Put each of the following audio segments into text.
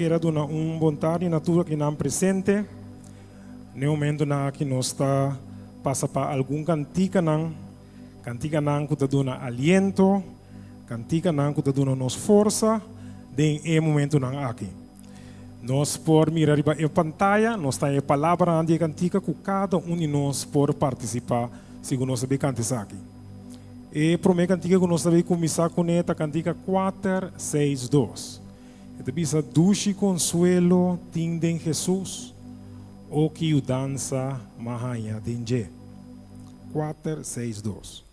kier a duna un bon tardi na tur akinan presente. N'e momentonan aki nos ta pasa pa algun kantikanan, kantikanan ku ta duna aliento, kantikanan ku ta duna nos forsa den e momentonan aki. Nos por mira riba e pantaya, nos ta e palabranan di e kantika ku kada un di nos por partisipá segun nos ta bin kanta esaki. E promé kantika ku nos ta bin kuminsá kuné ta kantika kuater, seis, dos. E ta bisa, Dushi konsuelo tin den Hesus, o ki yudansa m'a haña den dje. Kuater, seis, dos.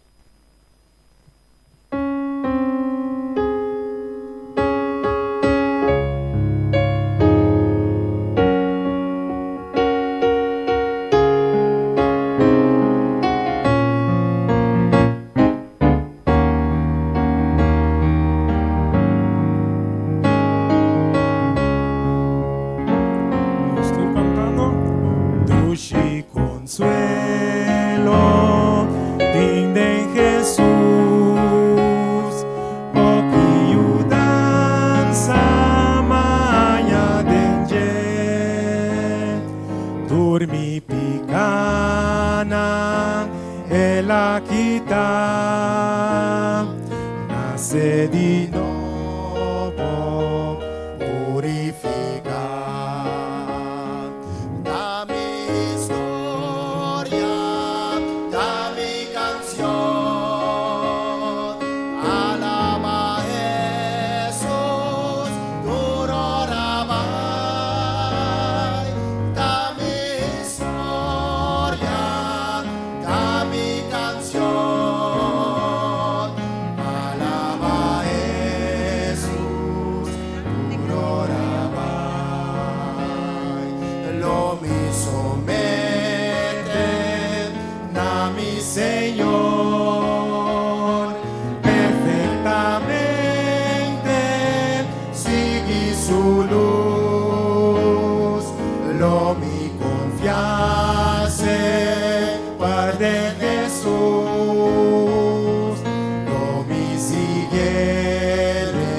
Nos tur cantando. Dushi consuelo tin den Jesus, o ki yudansa maña den dje. Tur mi picanan El a kita nase di nobo, purifiká. Ta mi historia, ta mi kanshon, alaba Hesus tur ora bai. Ta mi historia, Ta mi canción, alaba Hesus, tur ora bai. Lo mi somete na mi Señor, perfectamente sigui su luz. Lo mi Confia semper den Hesus, lo mi siguiele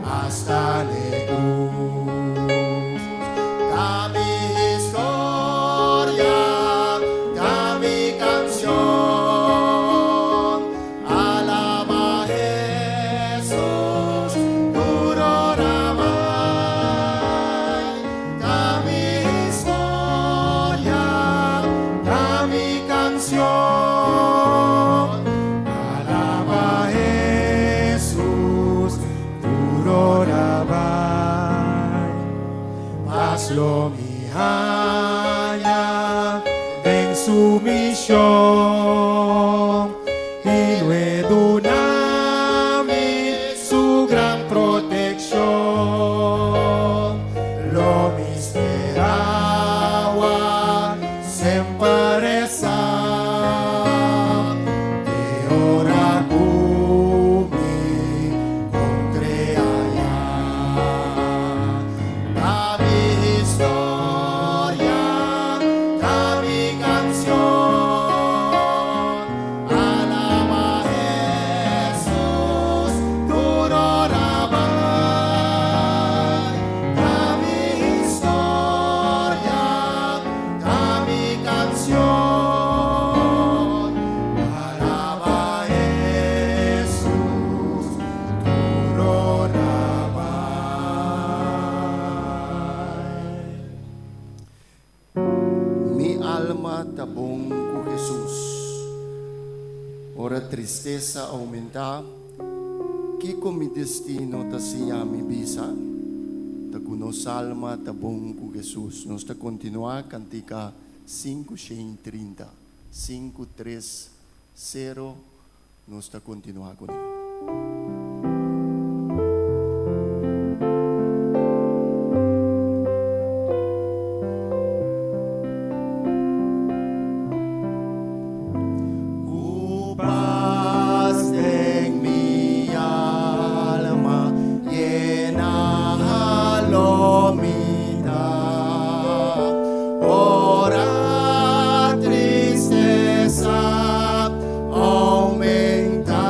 hasta n'e cruz. Ta mi historia, ta mi cancion, Alaba Hesus tur ora bai. Ta mi historia, ta mi cancion. Alaba Hesus tur ora bai. Pas lo mi haña den su mision i lo e duna mi su gran protekshon. Lo mi sperawa semper e sa te ora ku mi kontr'e aya. Ta mi historia, ta mi canción, alaba Hesus tur ora bai. Ta mi historia, ta mi canción, alaba Hesus tur ora bai. Mi alma ta bon ku Hesus. Ora tristesa oumentá, kiko mi destino ta siña mi bisa? Ta ku nos alma ta bon ku Hesus. Nos ta kontinuá kantika 530, 530. Nos ta kontinuá kuné. Ku pas den mi alma yena lo mi ta. Ora tristesa Aumenta.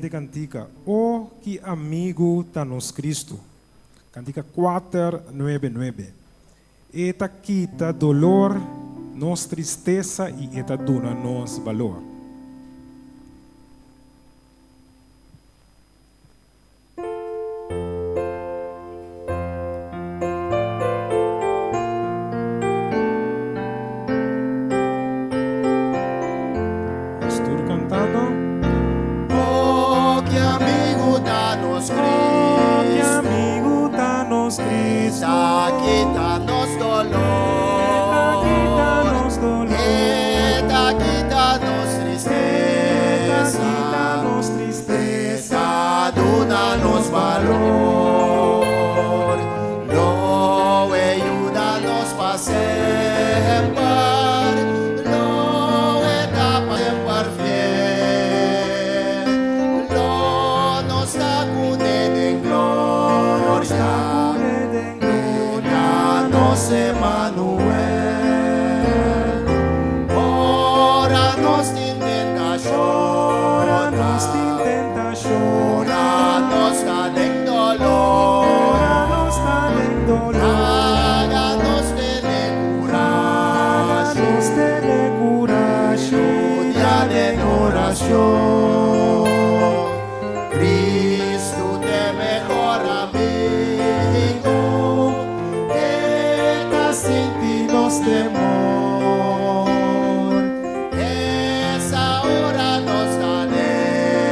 siguiente kantika, O ki amigu ta nos Kristu. Kantika 499. E ta kita dolor, nos tristesa i e ta duna nos balor. Nos tur kantando. Oh, ki amigu ta nos Oh, ki Kristu. amigu ta nos Kristu. Ta kita nos E ta kita dolor. nos dolor. E ta kita nos E ta tristesa. kita nos tristesa. E ta duna nos balor. Lo e yuda nos pa semper. Lo e ta pa semper fiel. Lo nos ta kuné den gloria. Ta nos Emanuel. Ora nos tin tentashon. Ora nos tin tentashon. Ora nos ta den doló. Ora nos ta den doló. Laga nos tene Laga kurashi. nos tene kurashi. Studia den orashon. Kristu ta e mehor amigu. E ta sinti nos temor. Esa ora nos ta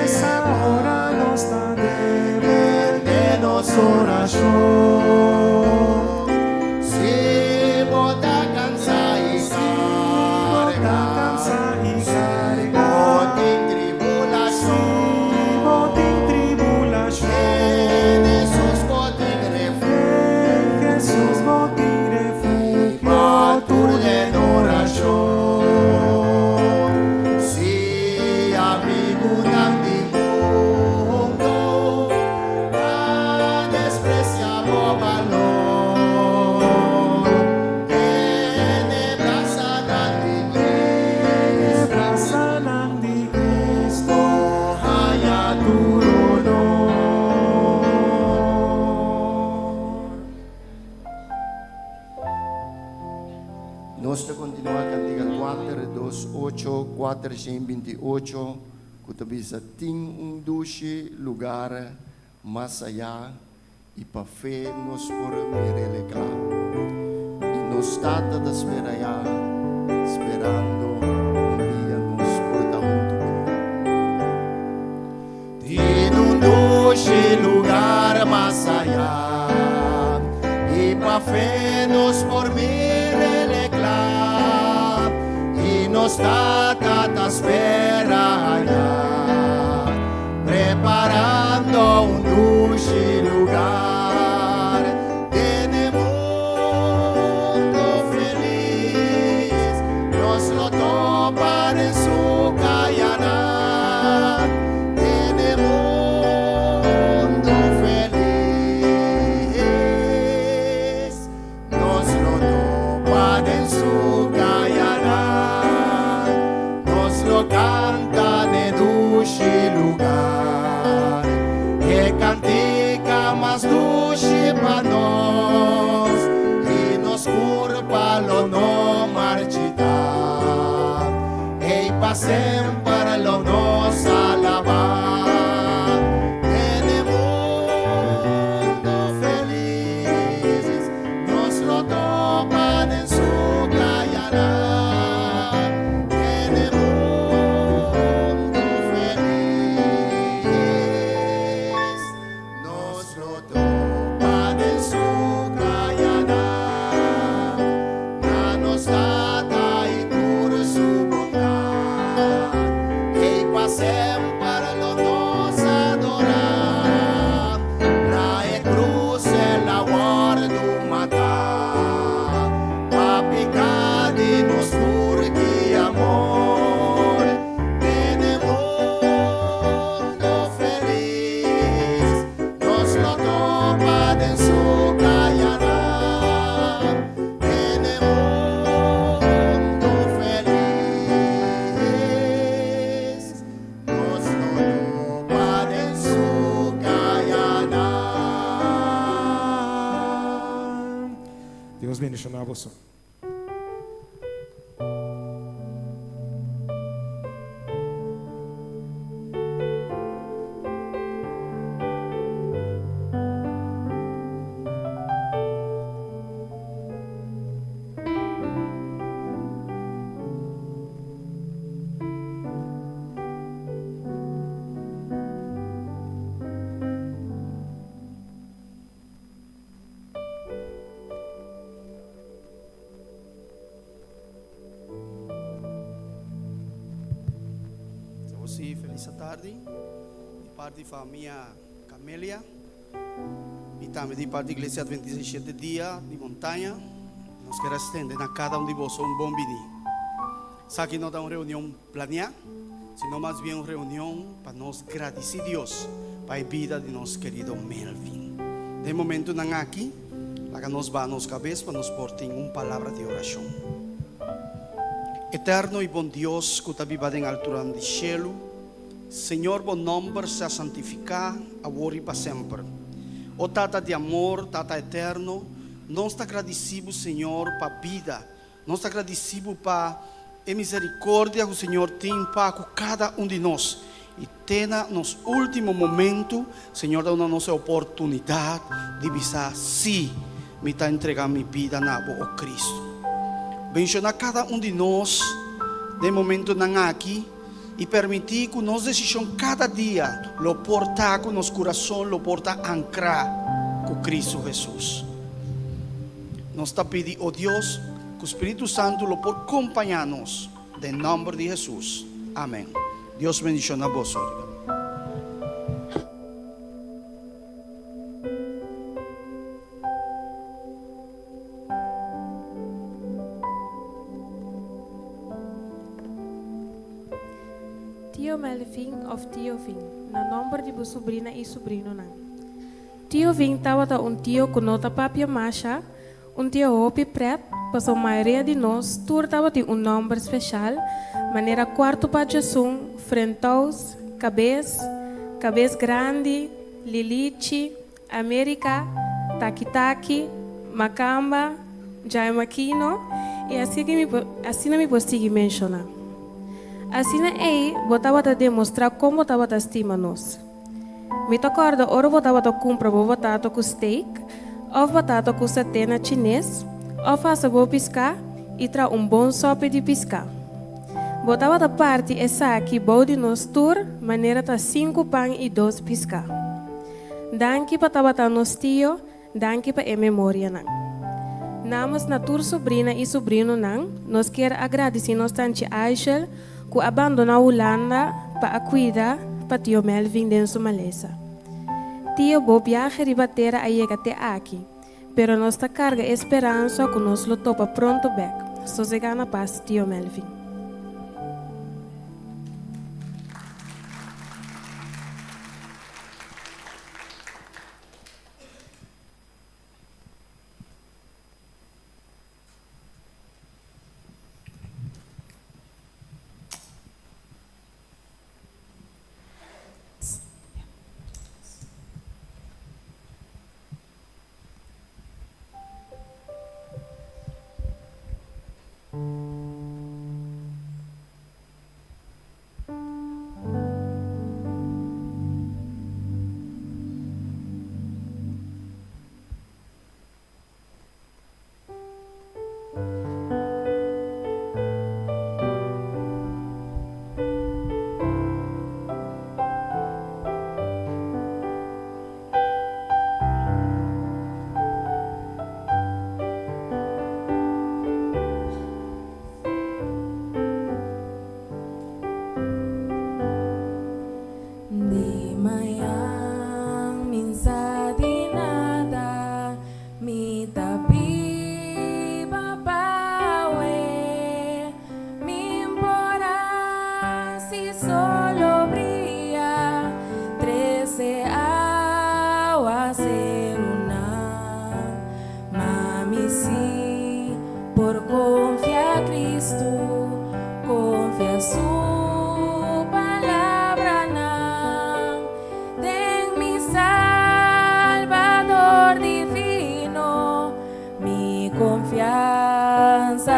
Esa ora nos ta débil. De nos orashon. Si bo ta kansa i Ta karga, kansa i karga. bo tin tribulashon, Bo tin tribulashon. Den Hesus bo tin refugio. Jesus bo tin refugio. Pa tur den orashon. Si amigunan di mundu ta despresiá bo balor, tene brasanan di Kristu, Brasanan di Kristu. Haya tur honor. Nos ta kontinuá kantika 4, 2, 8, 4, 28, ku ta bisa tin un dushi lugá mas ayá i pa fe nos por mir'é kla. I nos tata ta spera ya, sperando un dia nos por ta huntu kuné. Tin un dushi lugá mas ayá i pa fe nos por mir'é kla i nos tata ta spera ayá preparando un dushi lugá den mundu felis nos lo topa den su kayanan den mundu felis nos lo topa den su kayanan nos lo kanta den dushi lugá e kantika mas dushi pa nos i nos kurpa lo no marchitá i pa semper lo nos alabá den mundu felis nos lo topa den su kayanan den mundu felis nos lo topa den su kayanan na nos tata i tur su bondat. Dios bendishoná boso. Sí, felis atardi. Di parti famia Camelia i tambe di parti Iglesia Adventista di Shete Dia di Montaña, nos kier a stende na kada un di boso un bon bini. Esaki no ta un reunion planeá, sino mas bien un reunion pa nos gradisí Dios pa e bida di nos kerido Melvin. Den e momentunan aki, laga nos baha nos kabes pa nos por tin un palabra di orashon. Eterno i bon Dios ku ta biba den alturan di shelu, Señor bo nòmber sea santifiká awor i pa semper. O Tata di amor, Tata eterno, nos ta gradisí bo Señor pa bida. Nos ta gradisí Bo pa e misericordia cu Señor tin pa cu cada un di nos. Y te na nos ultimo momento, Señor ta duna nos e oportunidad di bisa, Sí, mi ta entrega mi bida na Bo, o Cristo. Benciona cada un di nos den e momentonan aki y permiti cu nos decision cada dia lo por ta cu nos curason lo por ta ancra cu Cristo Jesus. Nos ta pidi, o Dios, ku Spiritu Santu lo por kompañá nos, den nòmber di Hesus. Amèn. Dios bendishoná boso. Tio Melvin òf Tio Vin, na nòmber di bo subrina i subrinonan. Tio Vin tabata un tio ku no ta papia masha, un tio hopi pret, pasobra mayoria di nos tur tabatin un nòmber speshal, manera Kuartu pa Djesun, Frentous, Kabes, Kabes Grandi, Lilichi, Amerika, Taki Taki, Makamba, Jaimakino, i asina mi por sigui menshoná. Asina ei bo tabata demostrá kon bo tabata stima nos. Mi ta kòrda ora bo tabata kumpra bo batata ku steak òf batata ku saté na chines òf hasa bo piská i traha un bon sòpi di piská. Bo tabata parti esaki bou di nos tur manera ta sinku pan i dos piská. Danki pa tabata nos tio, danki pa e memorianan. Namens na tur sobrina i sobrinonan nos kier a gradisí nos tanchi Aishel ku a bandoná Hulanda pa a kuida pa tio Melvin den su malesa. Tio bo biahe riba tera a yega te aki, pero nos ta karga e speransa ku nos lo topa pronto bèk. Sosegá na pas tio Melvin.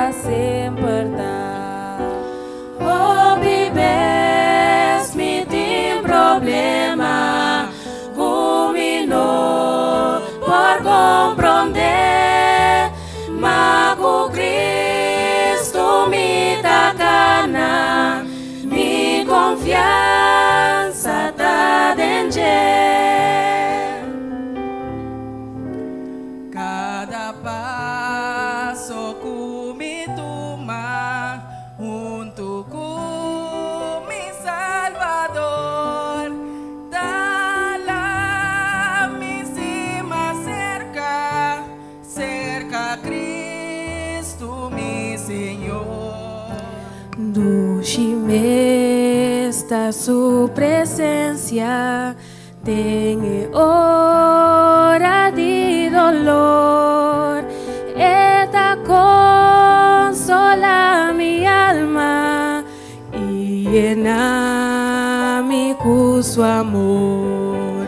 pa semper ta. Hopi bes mi tin problema ku mi no por komprondé, ma ku Kristu mi ta kana, mi konfiansa ta den dje. Kada paso ku mi tuma huntu ku mi Salbador, ta hala mi mas serka, serka Kristu mi Señor. Dushi mes ta su presensia den e ora di dolor. E ta konsolá mi alma i yena mi ku su amor.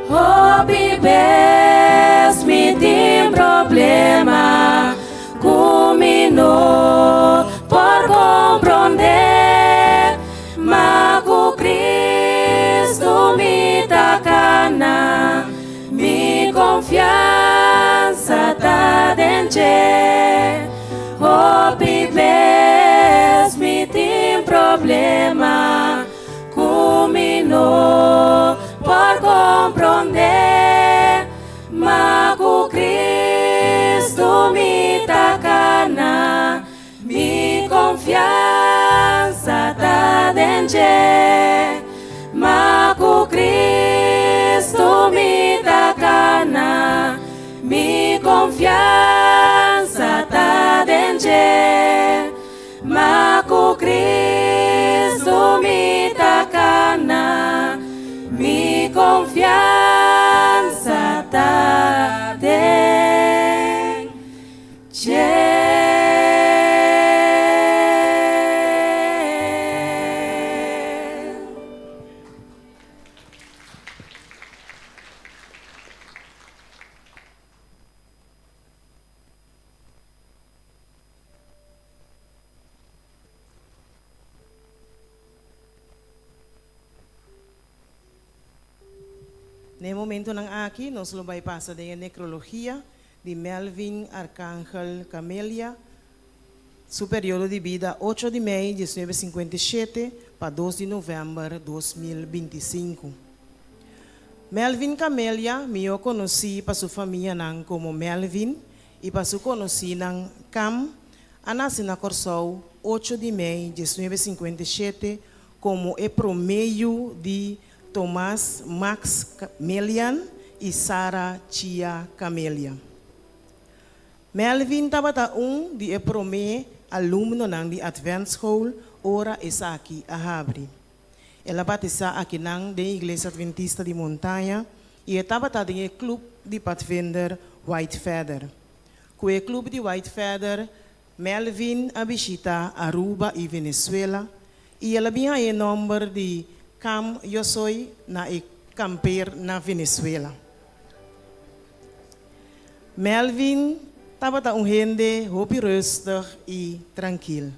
Hopi bes mi tin problema ku mi no por komprondé, ma ku Kristu mi ta kana, mi konfiansa ta den dje. Hopi bes mi tin problema ku mi no por komprondé, ma ku Kristu mi ta kana, mi konfiansa ta den dje. Ma ku Kristu mi ta kana, mi konfiansa ta den dje. Ma ku Kristu mi ta kana, mi konfiansa ta den dje. Na e momentonan aki, nos lo bai pasa den nekrologia di Melvin Arcangel Camelia, su periodo di bida 8 di mei 1957 pa 2 di novèmber 2025. Melvin Camelia, mihó konosí pa su famianan komo Melvin i pa su konosínan Cam, a nase na Kòrsou 8 di mei 1957 komo e promé yu di Thomas Max Melian i Sara Chia Camelia. Melvin tabata un di e promé alumnonan di Adventschool ora esaki a habri. El a batisá akinan den Iglesia Adventista di Montaña i e tabata den e klup di Padvinder White Feather. Ku e klup di White Feather, Melvin a bishitá Aruba i Venezuela i el a bin haña e nòmber di Cam Yo Soy na e kamper na Venezuela. Melvin tabata un hende hopi rustig i trankil,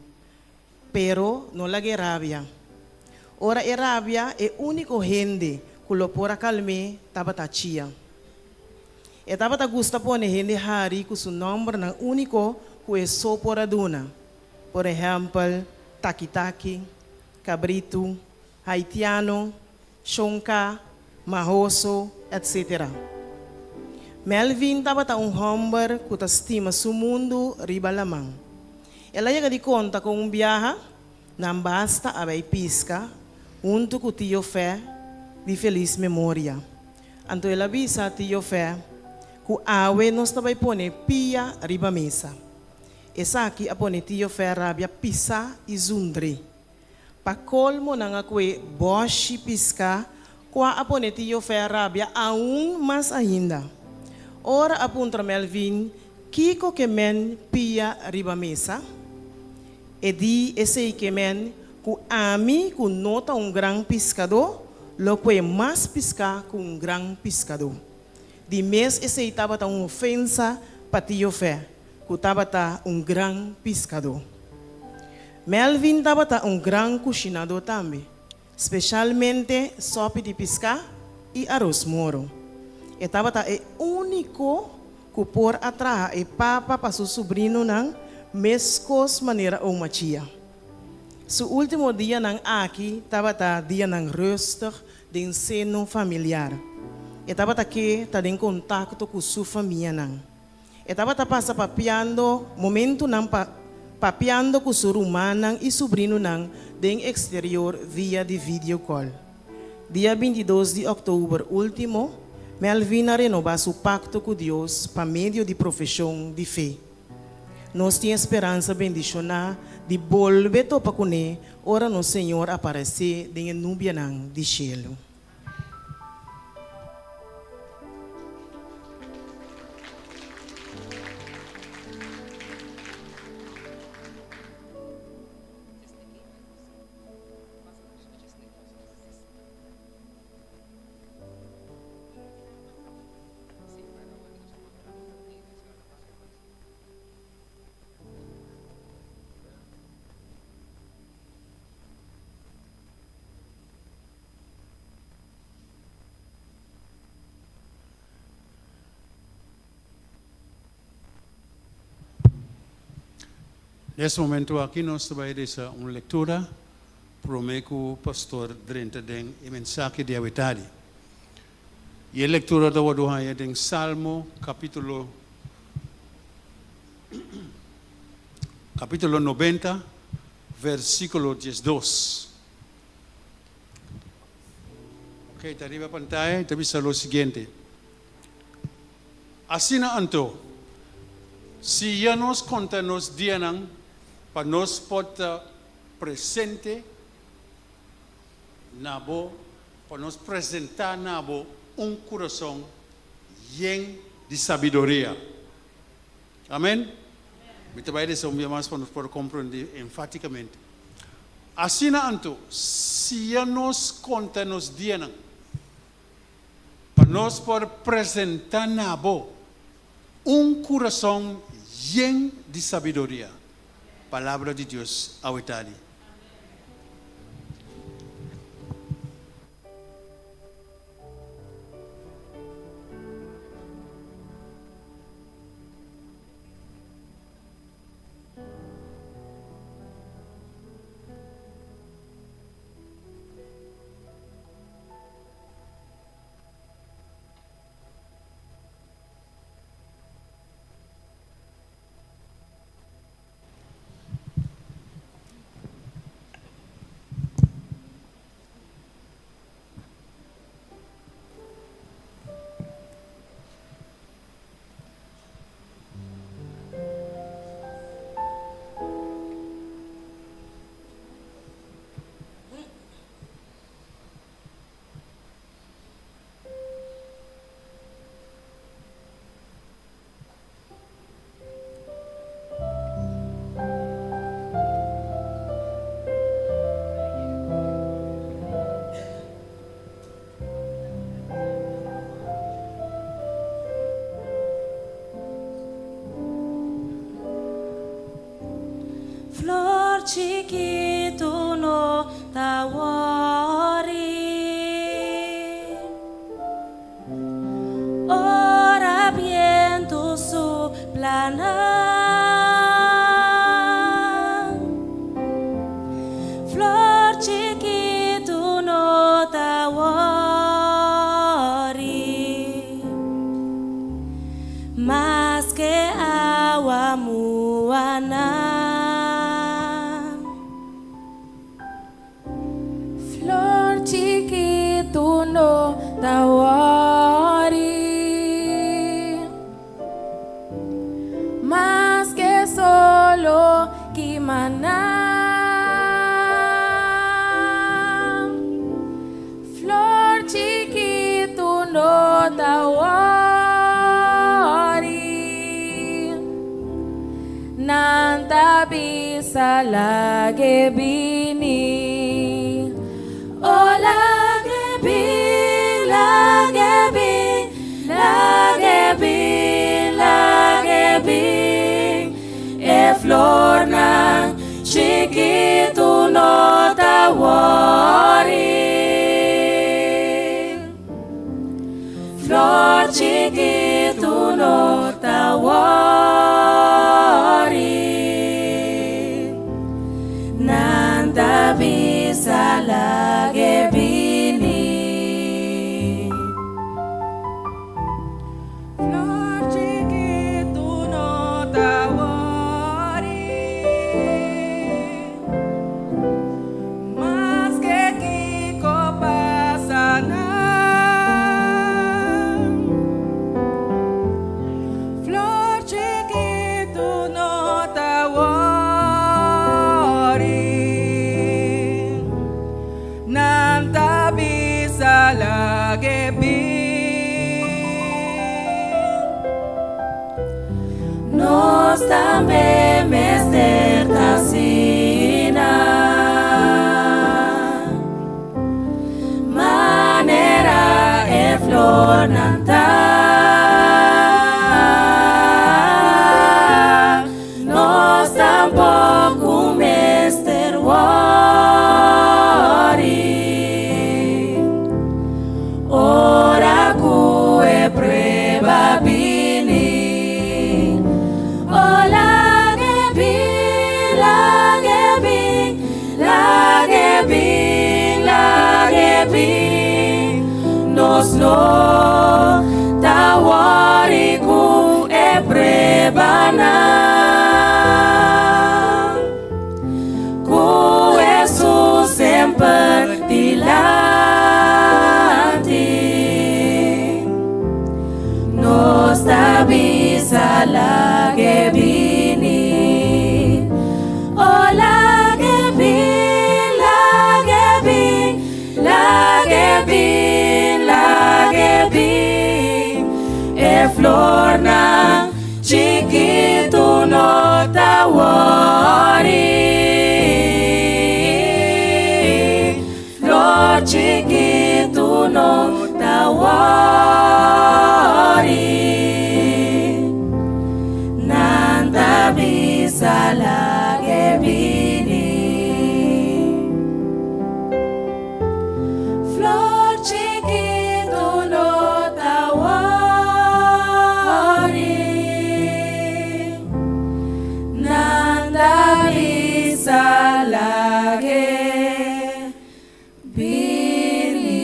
pero no lag'é rabia. Ora e rabia, e úniko hende ku lo por a kalm'é tabata Chia. E tabata gusta pone hende hari ku su nòmbernan úniko ku e so por a duna, por ehèmpel, Taki Taki, Kabritu, Haitiano, Shonka, Mahoso, etc. Melvin tabata un hòmber ku ta stima su mundu riba laman. El a yega di konta kon un biaha nan basta a bai piska huntu ku Tio Fè di felis memoria. Anto el a bisa Tio Fè ku awe nos ta bai pone pia riba mesa. Esaki a pone Tio Fè rabia pisá i zundr'é. Pa kolmo nan a kue bòshi piská kua a pone Tio Fè rabia aun mas ainda. Ora a puntra Melvin kiko ke men pia riba mesa, e di esei ke men ku ami ku no ta un gran piskadó lo kue mas piská ku un gran piskadó. Di mes esei tabata un ofensa pa Tio Fè. ku tabata un gran piskadó. Melvin tabata un gran kushinadó tambe, speshalmente sòpi di piská i aros moro. E tabata e úniko ku por a traha e papa pa su subrinonan meskos manera Oma Chia. Su último dianan aki tabata dianan rustig den seno familiar. E tabata ke ta den kontakto ku su famianan. E tabata pasa papiando momentunan pa papiando ku su rumannan i subrinunan den eksterior via di video call. Dia 22 di òktober último, Melvin a renobá su pakto ku Dios pa medio di profeshon di fe. Nos tin e speransa bendishoná di bolbe topa kuné ora nos Señor aparesé den e nubianan di shelu. Nes momento aki nos ta bai resa un lectura prome cu pastor drenta den e mensahe di awetadi. Y e lectura ta wordo haya den Salmo capitulo capitulo 90 versiculo 12. Ok, ta riba pantaya y ta bisa lo siguiente. Asina anto, si ya nos konta nos dianan pa nos por ta presente na bo, pa nos presentá na bo un kurason yen di sabiduria. Amen? Mi ta bai lesa un bia mas pa nos por komprendé enfátikamente. Asina anto, si ya nos konta nos dianan pa nos por presentá na bo un kurason yen di sabiduria. Palabra di Dios awe tardi. Flor chikitu no ta wòri Ora bientu supla nan Flor chikitu no ta wòri Maske awa muha nan. Flor chikitu no ta wòri. Maske solo kima nan. Flor chikitu no ta wòri. Nan ta bisa lag'e bini. Oh lag'e bin, lag'e bin, lag'e bin, lag'e bin. flornan chikitu no ta wòri. Flor chikitu no ta wòri. Nan ta bisa lag'é bini. Flor chikitu no ta wòri. Maske kiko pasa nan. Flor chikitu no ta wòri. Nan ta bisa lag'é bin. Nos tambe mester ta asina. Manera e flornan ta. Nos tampoko mester wòri. Ora ku e prueba bini. Oh, lag'é bin, lag'é bin, lag'é bin, lag'é bin. Nos no ta wòri ku e pruebanan. Ku Jesus semper dilanti. Nos ta bisa lag'é bini. Oh, lag'é bin, lag'é bin, lag'é bin, lag'é bin. E flornan chikitu no ta wòri. Flor chikitu no ta wòri. Nan ta bisa lag'é bini. Flor chikitu no ta wòri. Nan ta bisa lag'é bini.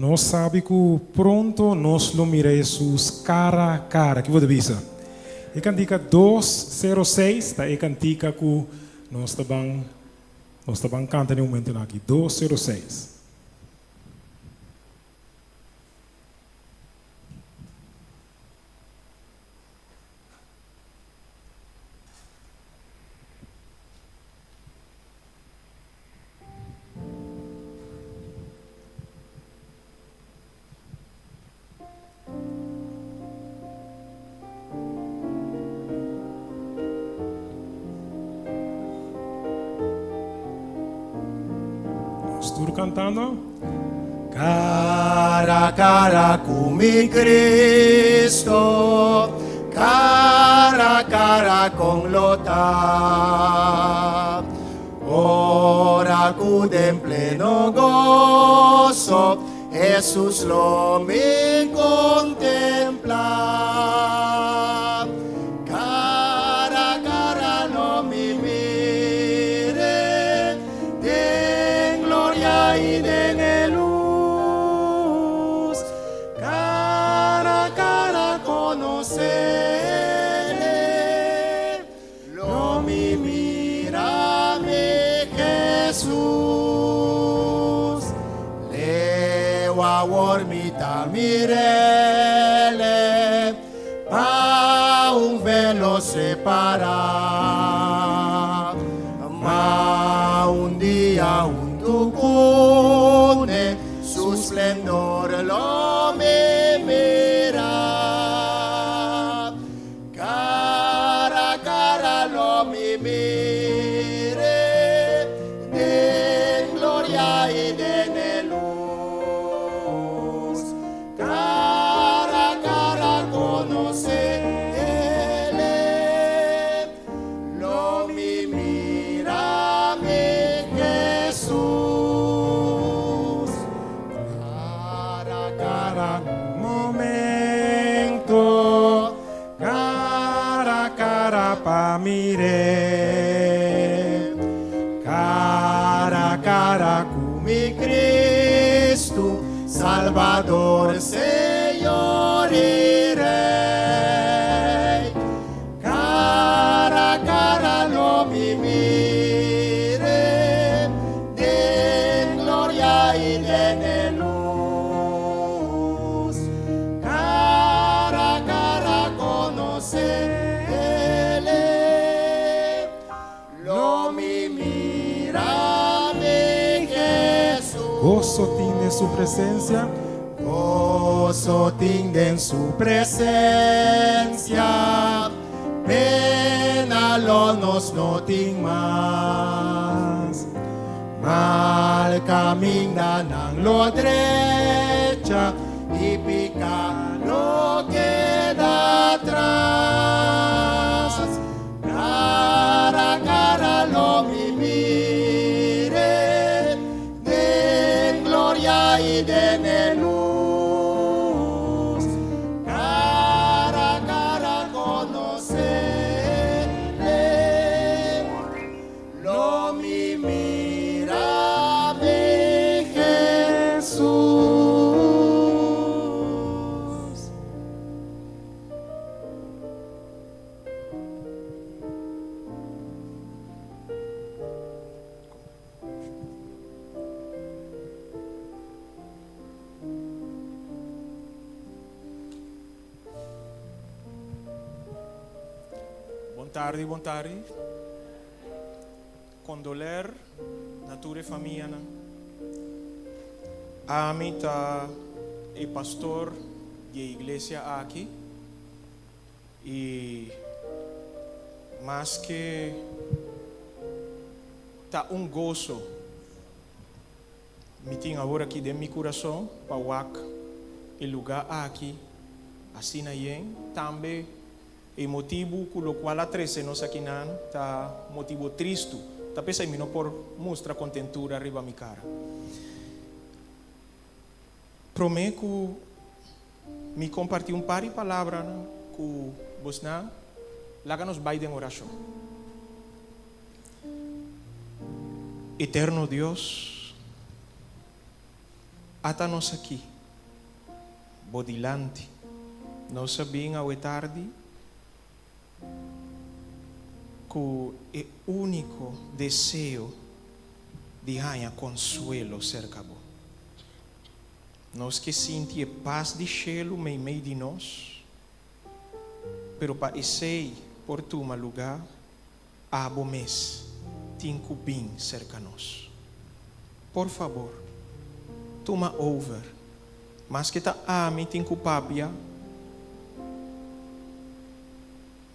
Nos sabi ku pronto nos lo mira Jesus kara a kara. Kiko bo ta bisa? E kantika 206 ta e kantika ku nos ta ban nos ta ban kanta den e momentonan aki. 206. Nos tur kantando. Kara a kara ku mi Kristo, kara a kara kon lo ta. Ora ku den pleno goso, Jesus lo mi kontemplá. Kara a kara lo mi mir'é, den gloria i den e lus. Kara a kara konos'é, lo mi mira mi Jesus. mi ta mir'Ele, pa un velo separá. Ma un dia huntu kuné, su splendor lo mi mira. Kara kara lo mi mir'E, den gloria i den e lus. Kara kara konos'Ele, lo mi mira mi Hesus. Kara kara momento, kara kara pa mir'E, Kara kara ku mi Kristu, Salbador, Señor i Rei. Kara kara lo mi mir'E, den gloria i den e lus. Kara kara konos'Ele, lo mi mira mi Hesus. Goso tin den su presensia. Goso tin den su presensia, pena lo nos no tin mas. Mal kamindanan lo drecha i piká lo keda atras. Kara kara lo mi mir'E, den gloria i den e lus. Kara kara konos'Ele, lo mi mira mi Hesus. Bon tardi, bon tardi. Kondoler na tur e famianan. Ami ta e pastor di e iglesia aki i maske ta un goso Mi tin awor aki den mi kurason pa wak e lugá aki asina yen. Tambe e motibu ku lokual a trese nos akinan ta motibu tristu. Ta p'esei mi no por mustra kontentura riba mi kara. Promé ku mi kompartí un par di palabranan ku bosnan, laga nos bai den orashon. Eterno Dios, ata nos aki, Bo dilanti. Nos a bin awe tardi ku e úniko deseo di haña konsuelo serka Bo. Nos ke sinti e pas di shelu meimei di nos, pero pa esei por tuma lugá, Abo mes tin ku bin serka nos. Por fabor, tuma over. Maske ta ami tin ku papia,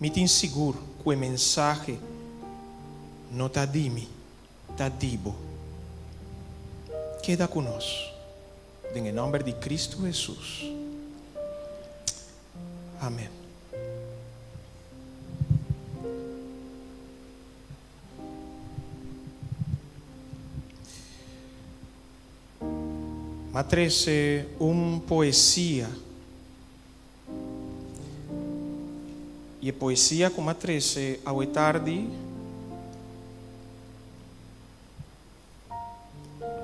mi tin sigur ku e mensahe no ta di mi, ta di bo. Keda ku nos. Den e nòmber di Kristu Hesus. Amen. M'a trese un poesia. I e poesia ku m'a trese awe tardi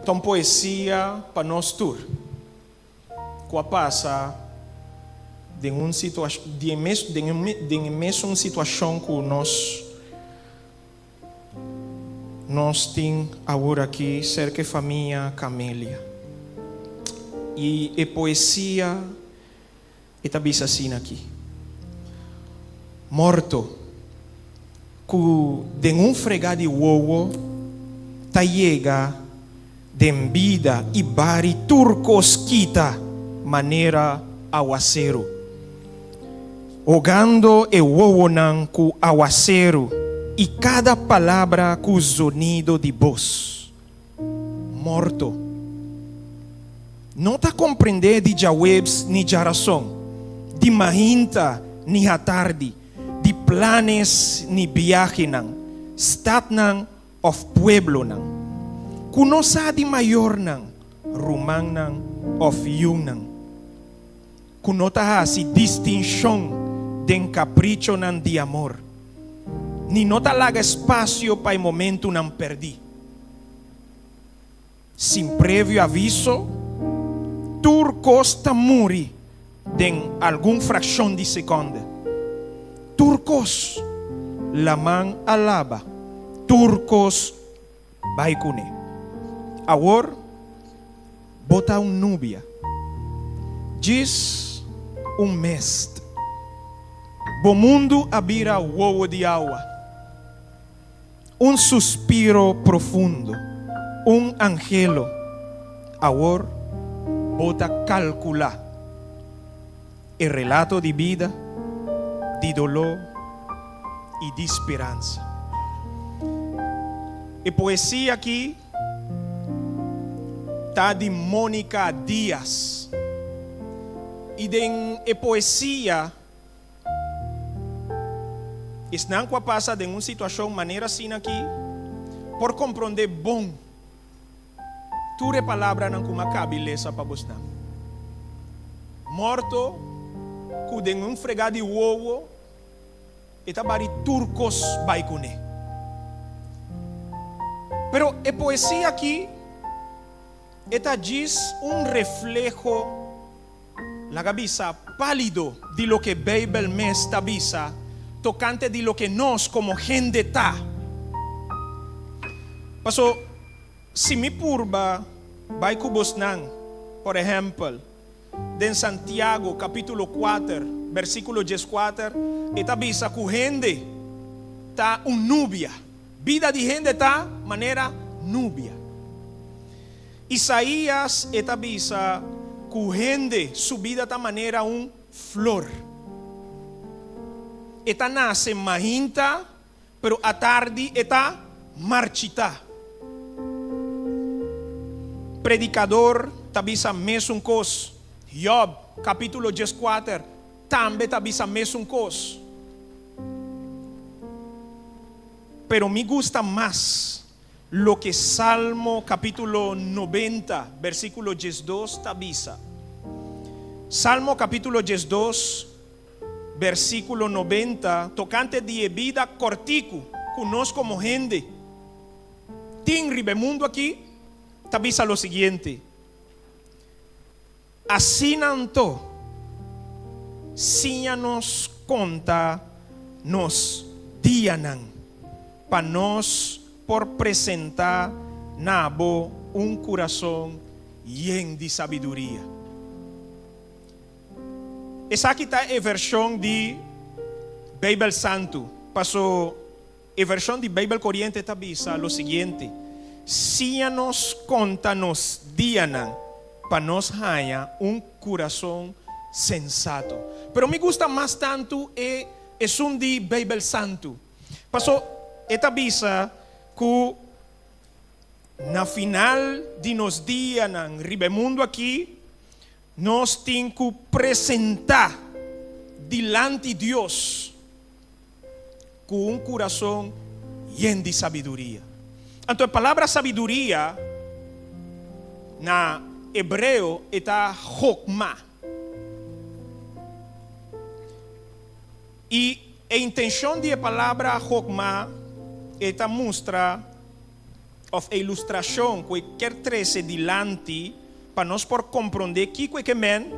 ta un poesia pa nos tur. Ku a pasa den un den e mesun situashon ku nos nos tin awor aki serka e famia Camelia. I e poesia e ta bisa asina aki, Morto, ku den un fregá di wowo ta yega den bida i bari tur kos kita manera awaseru. Hogando e wowonan ku awaseru i kada palabra ku zonido di bos. Morto. No ta komprendé di djaweps ni djarason, di mainta ni hatardi, di planes ni biahenan, statnan òf pueblonan, ku no sa di mayornan, rumannan òf yunan, ku no ta hasi distinshon den kaprichonan di amor, ni no ta laga espasio pa e momentunan pèrdí. Sin previo aviso, tur kos ta muri den algun frakshon di sekonde. Tur kos laman a laba, tur kos bai kuné. Awor bo ta un nubia, djis un mest. Bo mundu a bira wowo di awa. Un suspiro profundo, un anhelo. Awor bo ta kalkulá e relato di bida, di doló i di speransa. E poesia aki ta di Monica Diaz i den e poesia. Esnan ku a pasa den un situashon manera asina aki por komprondé bon tur e palabranan ku mi a kabi lesa pa bosnan. Morto ku den un fregá di wowo e ta bari tur kos bai kuné. Pero e poesia aki e ta djis un refleho. Laga bisa pálido di loke Beibel mes ta bisa tokante di loke nos komo hende ta. Paso, si mi purba bai ku bosnan, por ehèmpel, den Santiago kapítulo kuater, bersíkulo dieskuater, e ta bisa ku hende ta un nubia. Bida di hende ta manera nubia. Isaías e ta bisa ku hende su bida ta manera un flor. E ta nase mainta, pero atardi e ta marchitá. Predikador ta bisa mesun kos. Job, kapítulo dieskuater, tambe ta bisa mesun kos. Pero mi gusta mas Loke Salmo capítulo nobenta, versículo diesdos ta bisa. Salmo capítulo diesdos, versículo nobenta, tocante di e bida corticu cu nos como hende tin riba e mundu aki, ta bisa lo siguiente, Asina anto, siña nos konta nos dianan, pa nos por presentá na bo un kurason yen di sabiduria. Esaki ta e vershon di Beibel Santu, paso e vershon di Beibel Koriente ta bisa lo siguiente, Siña nos konta nos dianan pa nos haña un kurason sensato. Pero mi gusta mas tantu e esun di Beibel Santu, paso e ta bisa ku na final di nos dianan riba e mundu aki, nos tin ku presentá dilanti Dios. Ku un kurason yen di sabiduria. Anto e palabra sabiduria na hebreo e ta hokma. I e intenshon di e palabra hokma e ta mustra òf e ilustrashon ku e kier trese dilanti pa nos por komprondé kiko e ke men,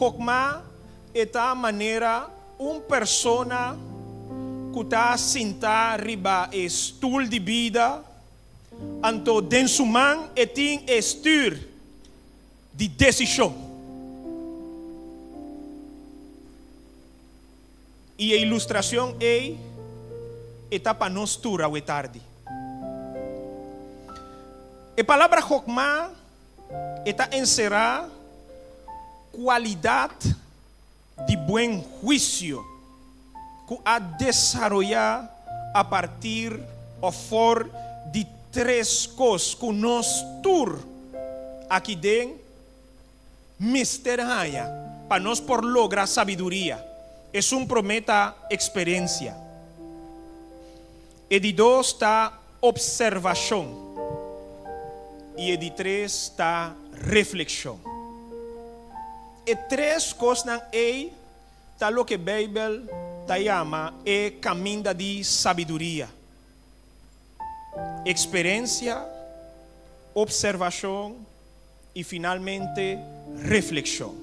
hokma e ta manera Un persona ku ta sintá riba e stul di bida, anto den su man e tin e stür. Di desishon. I e ilustrashon ei e ta pa nos tur awe tardi. E palabra hokmá e ta enserá kualidat di buen huisio ku a desaroyá a partir òf for di tres kos ku nos tur aki den mester haña pa nos por logra sabiduria. Esun promé ta eksperensia. E di dos ta opservashon. I e di tres ta reflekshon. E tres kosnan ei ta loke Beibel ta yama e kaminda di sabiduria, eksperensia, opservashon i finalmente reflekshon.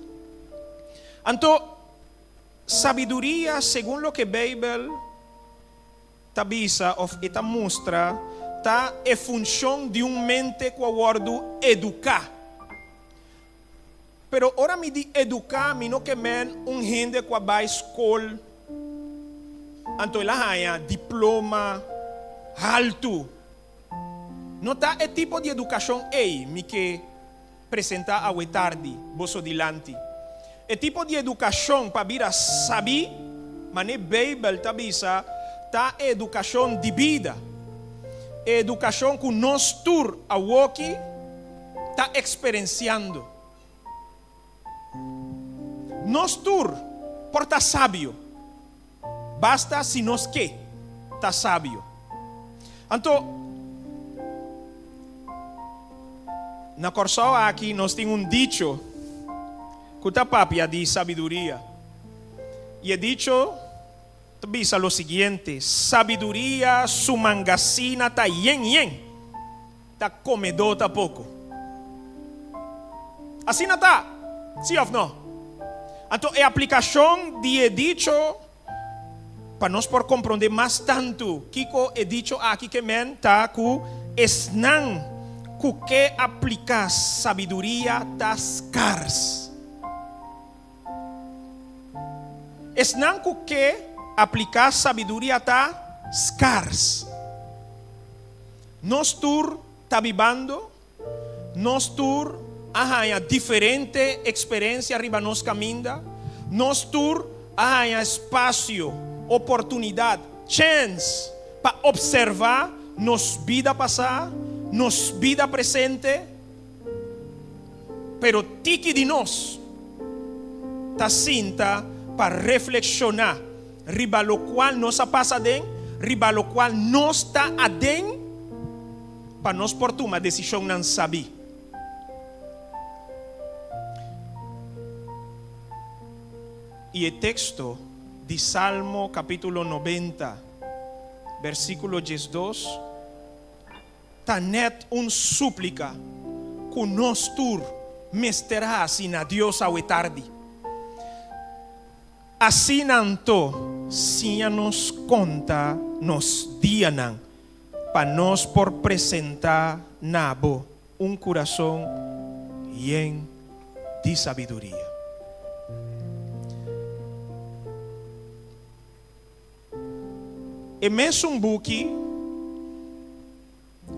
Anto, sabiduria segun loke Beibel ta bisa òf e ta mustra ta e funshon di un mente ku a wòrdu eduká. Pero ora mi di eduká mi no ke men un hende ku a bai skol anto el a haña diploma haltu. No ta e tipo di edukashon ei mi ke presentá awe tardi boso dilanti. E tipo di edukashon pa bira sabí, manera Beibel ta bisa, ta e edukashon di bida. E edukashon ku nos tur awoki ta eksperensiando. Nos tur por ta sabio, basta si nos ke ta sabio. Anto, na Kòrsou aki nos tin un dicho ku ta papia di sabiduria. I e dicho ta bisa lo siguiente, Sabiduria su mangasina ta yen yen. Ta komedó ta poko. Asina ta, sí òf no? Anto e aplikashon di e dicho pa nos por komprondé mas tantu kiko e dicho aki ke men ta ku esnan ku ke apliká sabiduria ta skars. Esnan ku ke apliká sabiduria ta skars. Nos tur ta bibando, nos tur a haña diferente eksperensia riba nos kaminda, nos tur a haña espasio, oportunidat, chèns pa opservá nos bida pasá, nos bida presente, Pero tiki di nos ta sinta pa reflekshoná riba lokual nos a pasa aden, riba lokual nos ta aden, pa nos por tuma desishonnan sabí. I e teksto di Salmo kapítulo 90, versíkulo 12, Ta nèt un súplika ku nos tur mester hasi na Dios awe tardi. Asina anto, siña nos konta nos dianan pa nos por presentá na bo un kurason yen di sabiduria. E mesun buki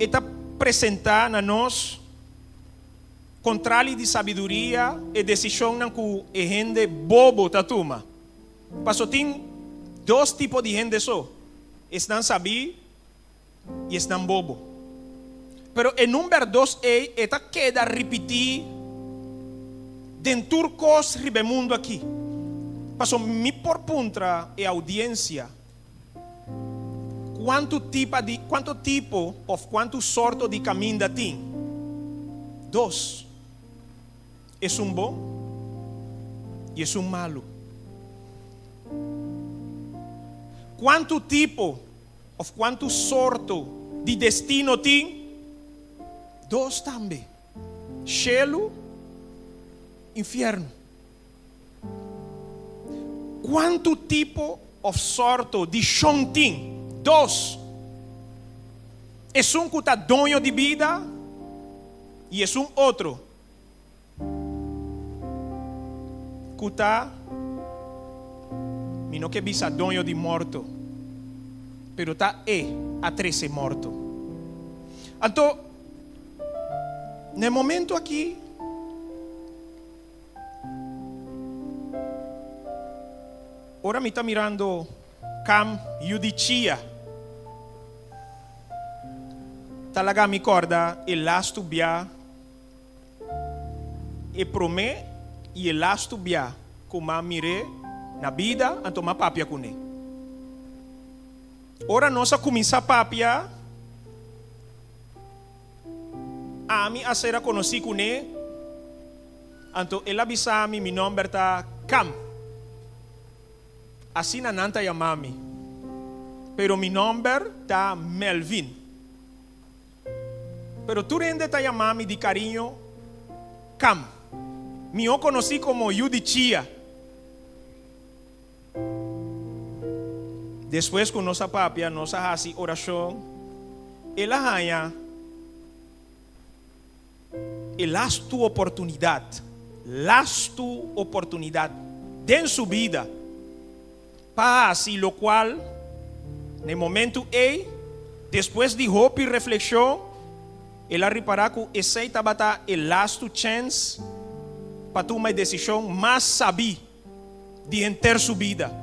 e ta presentá na nos kontrali di sabiduria e desishonnan ku e hende bobo ta tuma. Paso tin dos tipo di hende so, esnan sabí i esnan bobo. Pero e number dos ei e ta keda ripití den tur kos riba e mundu akí. Pasobra mi por puntra e oudiensia kuantu tipa di kuantu tipo òf kuantu sorto di kaminda tin. Dos. Esun bon i esun malu. Kuantu tipo Of kuantu sorto di destino tin? Dos tambe, shelu, infiernu. Kuantu tipo of sorto di shon tin? Dos. Esun ku ta doño di bida i esun otro. ku ta, mi no ke bisa doño di morto, pero ta E a trese morto. Anto, na e momento aki, ora mi ta mirando Cam yu di Chia, ta laga mi kòrda e lastu bia, E promé i e lastu bia ku m'a mir'é na bida, anto m'a papia kuné. Ora nos a kuminsá papia, ami a sera konosí kuné, anto el a bisa mi, Mi nòmber ta Cam. Asina nan ta yama mi, pero mi nòmber ta Melvin. Pero tur hende ta yama mi di cariño Cam, mihó conocí como Yu di Chia. Despues cu nos a papia, nos a haci oracion, el a haña e lastu oportunidad, lastu oportunidad den su bida pa haci locual na e momento ey, despues di hopi reflexion, el a ripara cu esey tabata e lastu chens pa tuma e decision mas sabi di henter su bida.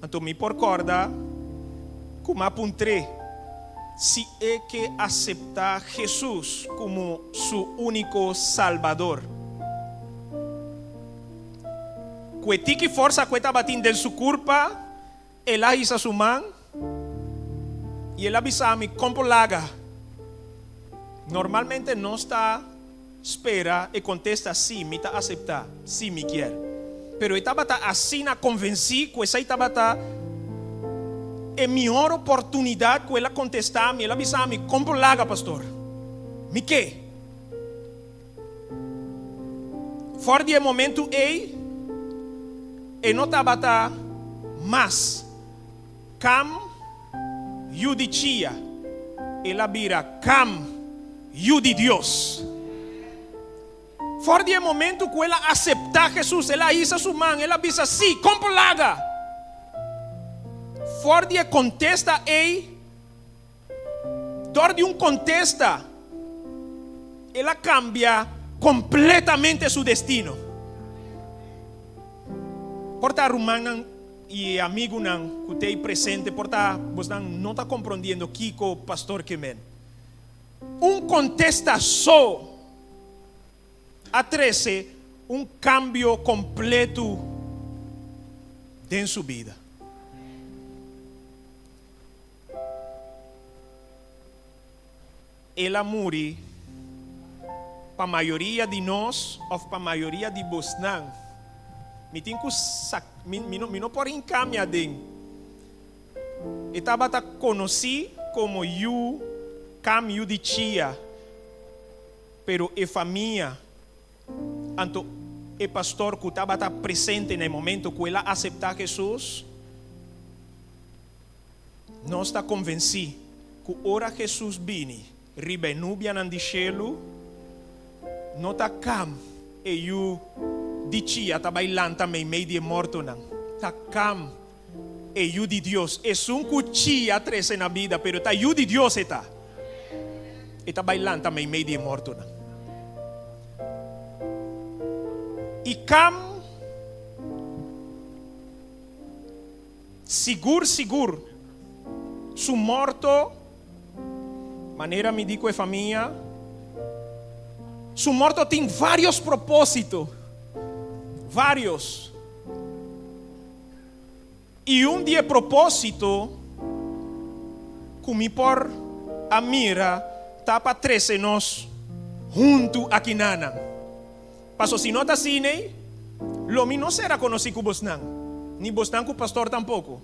Anto mi por corda cu m'a puntr'é si e ke acepta Jesus como su unico Salbador. Cu e tiki forsa cu e tabatin den su curpa, el a hisa su man y el a bisa mi, Con por laga? Normalmente nos ta spera e contesta sí, mi ta acepta, sí, mi kier. Pero e tabata asina convenci cu esai tabata e mihor oportunidad cu el a contesta mi, el a bisa mi, Con por laga, pastor? Mi ke. For di e momentu ei, e no tabata mas Kam yu di Chia, el a bira Kam yu di Dios. For di e momentu ku el a aseptá Hesus, el a hisa su man, el a bisa, Sí, kon por laga? For di e kontesta ei, Dor di un kontesta, el a kambia kompletamente su destino. Por ta rumannan i amigunan ku ta ei presente, por ta bosnan no ta komprondiendo kiko pastor ke men. Un kontesta so a trese un kambio kompletu den su bida. El a muri pa mayoria di nos of pa mayoria di bosnan. Mi tin ku sak, mi, mi no, mi no por hinka mi aden. E tabata konosí komo yu Kam yu di Chia, pero e famia, anto e pastor ku tabata presente na e momento ku el a aseptá Hesus, Nos ta konvensí ku ora Hesus bini riba e nubianan di shelu, no ta Kam, e yu di Chia, ta bai lanta meimei di e mortonan. Ta Kam, e Yu di Dios, esun ku Chia trese na bida, pero ta Yu di Dios e ta, e ta bai lanta meimei di e mortonan. I Kam. Sigur sigur su morto, manera mi di ku e famia, su morto tin varios propósito, varios. I un di e propósito ku mi por a mira ta pa trese nos huntu akinanan. Paso si no ta asina ei, lo mi no sera konosí ku bosnan, ni bosnan ku pastor tampoko.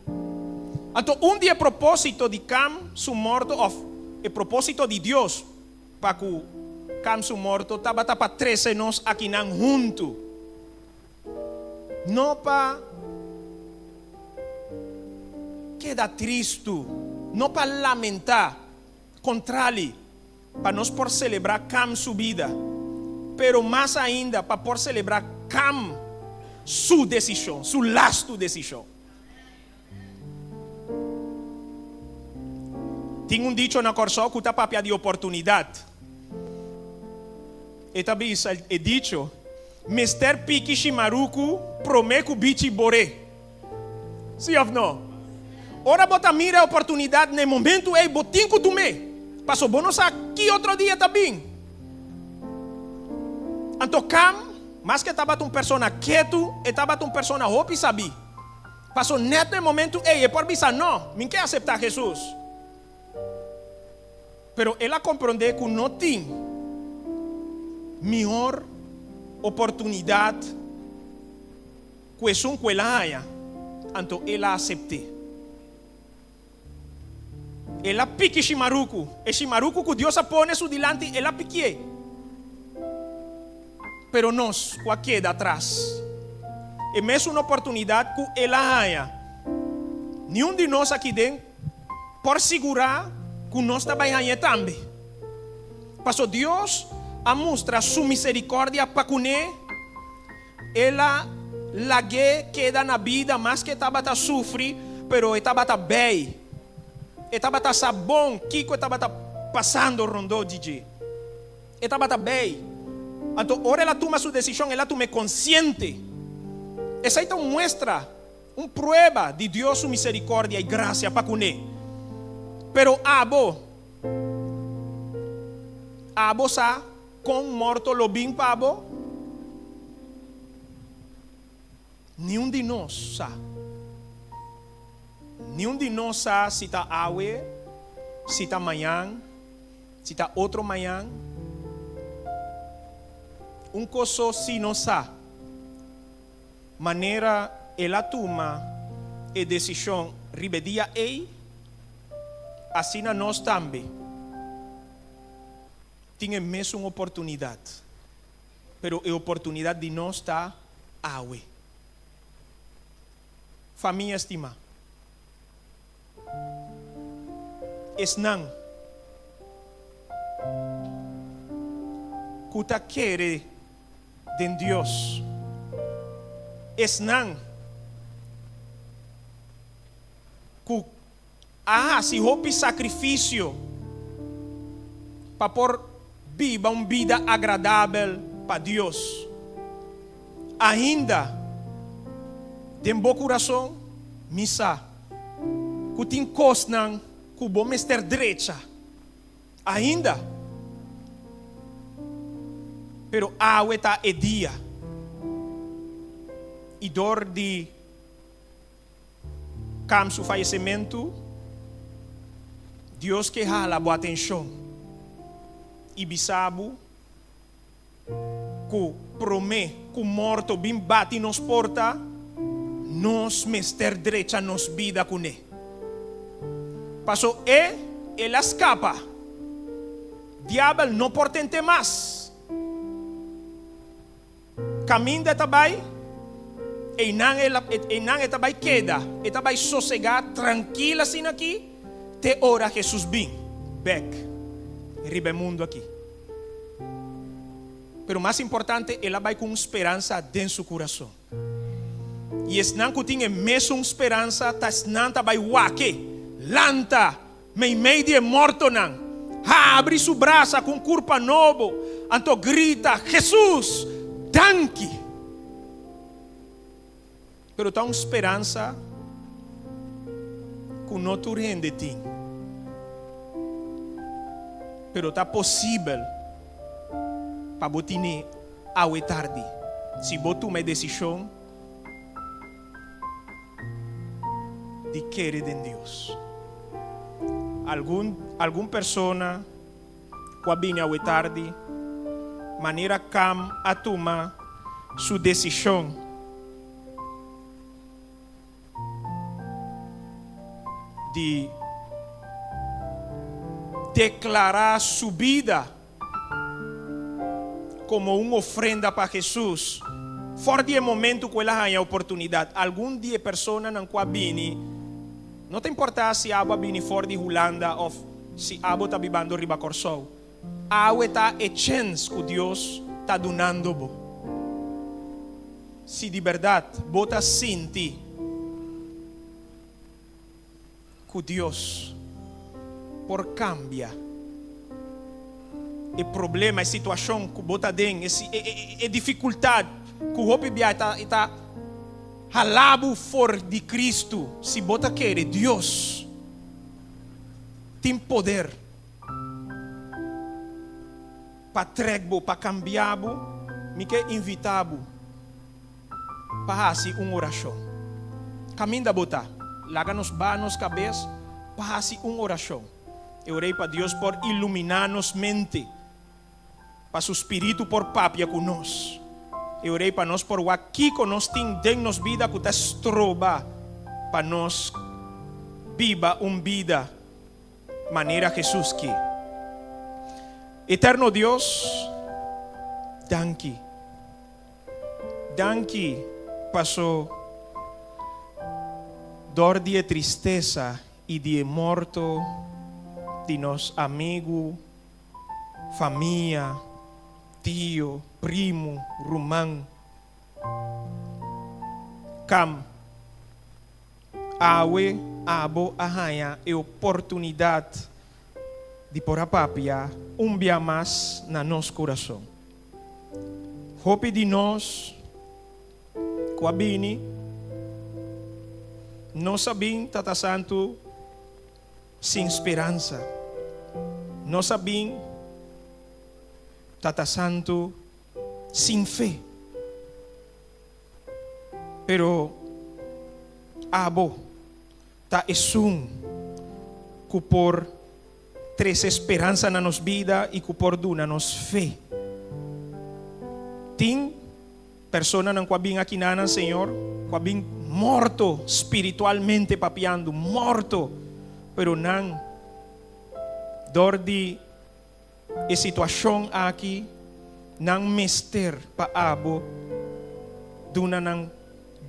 Anto un di e propósito di Kam su morto òf e propósito di Dios pa ku Kam su morto tabata pa trese nos akinan huntu, no pa keda tristu, no pa lamentá, kontrali, Pa nos por selebrá Cam su bida. Pero mas ainda pa por selebrá Cam su desishon, su lastu desishon. Tin un dicho na Kòrsou ku ta papia di oportunidat. E ta bisa, e dicho, Mester piki shimaruku promé ku bichi bor'é. Sí òf no? Ora bo ta mira e oportunidat na e momentu ei bo tin ku tum'é, paso bo no sa ki otro dia ta bin. Anto Cam, maske e tabata un persona ketu, e tabata un persona hopi sabí. Paso nèt na e momentu ei e por bisa, No, mi ke aseptá Hesus. Pero el a komprondé ku no tin mihor oportunidat ku esun ku el a haña, anto el a asept'é. El a piki shimaruku, e shimaruku ku Dios a pone su dilanti, el a pikié. Pero nos ku a keda atras, e mesun oportunidat ku el a haña, niun di nos aki den por sigurá ku nos ta bai hañ'é tambe. Paso Dios a mustra su miserikòrdia pa kuné, El a lag'é keda na bida maske e tabata sufri, pero e tabata bei. E tabata sa bon kiko e tabata pasando rondó di dje. E tabata bei. Anto ora el a tuma su desishon, el a tum'é konsiente. Esei ta un muestra, un prueba di Dios su miserikòrdia i grasia pa kuné. Pero abo, abo sa Kon morto lo bin pa bo? Niun di nos sa. Niun di nos sa si ta awe, si ta mañan, si ta otro mañan. Un kos so si nos sa, manera el a tuma e desishon riba e dia ei, asina nos tambe. Tin e mesun oportunidat, pero e oportunidat di nos ta awe. Famia stimá, esnan ku ta kere den Dios, esnan ku a hasi hopi sakrifisio pa por biba un bida agradabel pa Dios. Ainda den bo kurason mi sa ku tin kosnan ku bo mester drecha ainda. Pero awe ta e dia i dor di. Cam su fayecementu, Dios ke hala bo atencion y bisa bo cu prome cu morto bin bati nos porta, nos mester drecha nos bida cune. Paso e, el a scapa. Diabel no por tente mas. Kaminda e ta bai, einan einan e ta bai keda, e ta bai sosegá trankil asina aki te ora Hesus bin bèk riba e mundu aki. Pero mas importante, el a bai ku un speransa den su kurason. I esnan ku tin e mesun speransa ta esnan ta bai wak-e, lanta Meimei di e mortonan, habri su brasa ku un kurpa nobo, anto grita, Hesus, danki! Pero ta un speransa ku no tur hende tin. Pero ta posibel pa bo tine awe tardi, si bo tuma e desishon di kere den Dios. Algun algun persona ku a bini awe tardi, manera Cam a tuma su desishon di deklará su bida komo un ofrenda pa Hesus. For di e momentu ku el a haña oportunidat, algun di e personanan ku a bini, no ta importá si abo a bini for di Hulanda òf si abo ta bibando riba Kòrsou, awe ta e chèns ku Dios. ta dunando bo. Si di bèrdat bo ta sinti ku Dios por kambia e problema, e situashon ku bo ta den, e difikultat ku hopi bia e ta hala bo for di Kristu, si bo ta kere Dios tin poder pa trèk bo, pa kambia bo, mi ke invitá bo pa hasi un orashon. Kaminda bo ta, laga nos baha nos kabes pa hasi un orashon. E orei pa Dios por iluminá nos mente, pa su spiritu por papia ku nos. E orei pa nos por wak kiko nos tin den nos bida ku ta stroba pa nos biba un bida manera Hesus ke. Eterno Dios, danki. Danki paso dor di e tristesa i di e morto di nos amigu, famia, tio, primu, ruman, Cam. Awe abo a haña e oportunidat di por a papia un bia mas na nos kurason. Hopi di nos ku a bini no sa bin Tata Santu sin speransa. No sa bin Tata Santu sin fe. Pero abo ta esun ku por trese speransa na nos bida i ku por duna nos fe. Tin personanan ku a bin akinanan, Señor, ku a bin morto spiritualmente papiando, morto, pero nan dor di e situashon aki nan mester pa abo duna nan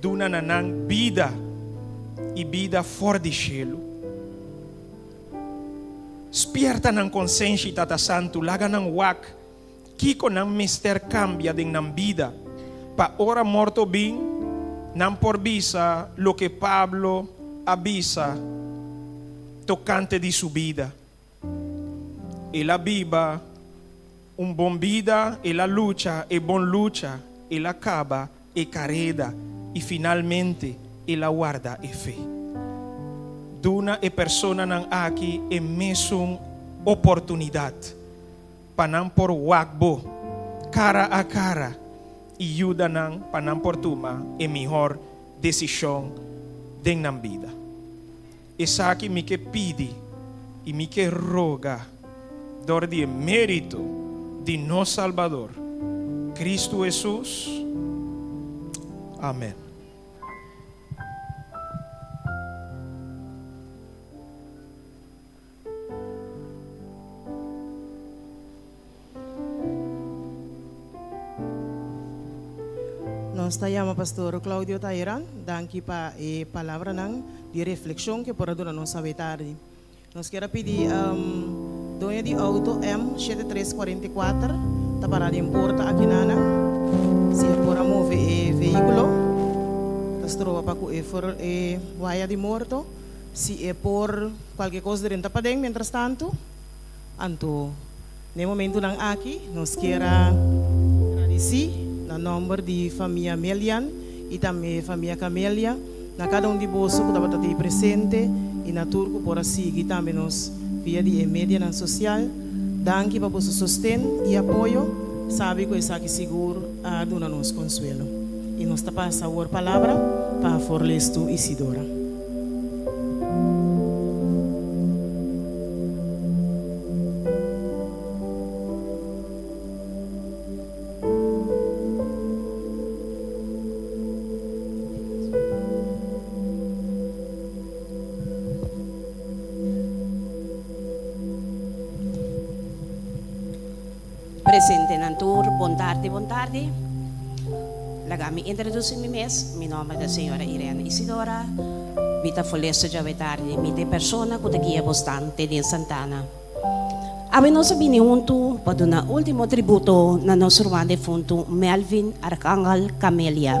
duna na nan bida i bida for di shelu. Spierta nan konsenshi, Tata Santu, laga nan wak kiko nan mester kambia den nan bida, pa ora morto bin, nan por bisa loke Pablo a bisa tokante di su bida. El a biba un bon bida, el a lucha e bon lucha, el a kaba e kareda i finalmente el a warda e fe. Duna e personanan aki e mesun oportunidat pa nan por wak bo kara a kara i yuda nan pa nan por tuma e mihor desishon den nan bida. Esaki mi ke pidi i mi ke roga dor di e mérito di nos Salbador, Kristu Hesus. Amèn. Nos ta yama Pastor Claudio Tairan. Danki pa e palabranan di reflexion ke por a duna nos awe tardi. Nos kier a pidi doño di auto M shete tres kuarenta i kuater ta para den porta akinana si e por a move e vehiculo ta stroba pa ku e for e waya di morto si e por kualke kos drenta paden mientras tanto. Anto, n'e momentunan aki nos kier a gradisí na nòmber di famia Melian i tambe famia Camelia na kada un di boso ku tabata tei presente i na tur ku por a sigui tambe nos via di e medianan sosial. Danki pa boso sosten i apoyo. Sabi ku esaki sigur a duna nos konsuelo. I nos ta pasa awor palabra pa Forlestu Isidora. Presentenan tur, bon tardi, bon tardi. Laga mi introduci mi mes, mi nomber ta señora Irene Isidora, mi ta Folesto djawe tardi, mi ta e persona cu ta guia bosnan te den Santana. Awe nos a bini huntu pa duna ultimo tributo na nos ruman defuntu Melvin Arcangel Camelia.